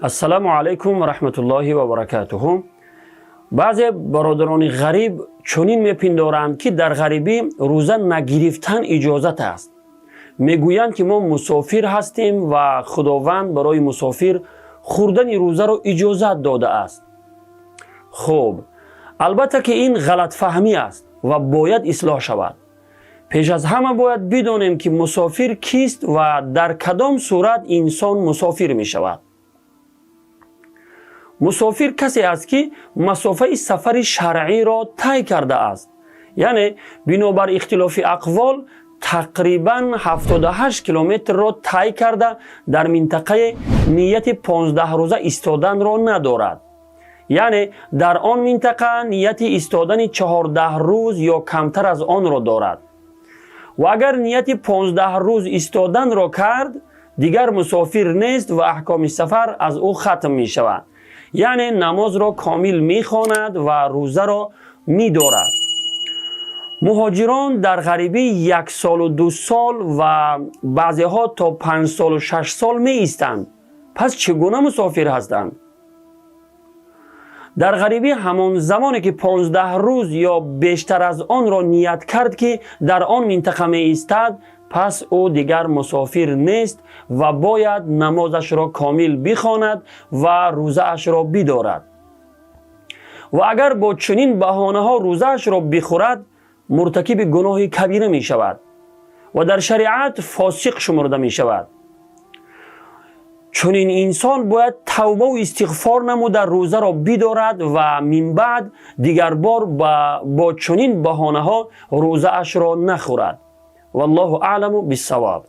Ассалому алайкум ва раҳматуллоҳи ва баракатуҳу. Баъзе бародарони ғариб чунин мепиндоранд, ки дар ғарибӣ рӯза нагирифтан иҷозат аст. Мегӯянд, ки мо мусофир ҳастем ва Худованд барои мусофир хӯрдани рӯзаро иҷозат додааст. Хуб, албатта, ки ин ғалатфаҳмӣ аст ва бояд ислоҳ шавад. Пеш аз ҳама бояд бидонем, ки мусофир кист ва дар кадом сурат инсон мусофир мешавад. Мусофир касе аст, ки масофаи сафари шаръиро тай кардааст, яъне бинобар ихтилофи ақвол тақрибан 78 километрро тай карда, дар минтақае нияти 15 рӯза истоданро надорад, яъне дар он минтақа нияти истодани 14 рӯз ё камтар аз онро дорад. Ва агар нияти 15 рӯз истоданро кард, дигар мусофир нест ва аҳкоми сафар аз ӯ хатм мешавад, яъне намозро комил мехонад ва рӯзаро медорад. Муҳоҷирон дар ғарибӣ як солу 2 сол ва баъзеҳо то 5 солу 6 сол меистанд. Пас чӣ гуна мусофир ҳастанд? Дар ғарибӣ ҳамон замоне ки 15 рӯз ё бештар аз онро ният кард, ки дар он минтақа меистад, пас ӯ дигар мусофир нест ва бояд намозашро комил бихонад ва рӯзаашро бидорад. Ва агар бо чунин баҳонаҳо рӯзаашро бихӯрад, муртакиби гуноҳи кабира мешавад ва дар шариат фосиқ шумурда мешавад. Чунин инсон бояд тавбаву истиғфор намуда, рӯзаро бидорад ва минбаъд дигарбор бо чунин баҳонаҳо рӯзаашро нахӯрад. Валлоҳу аъламу биссавоб.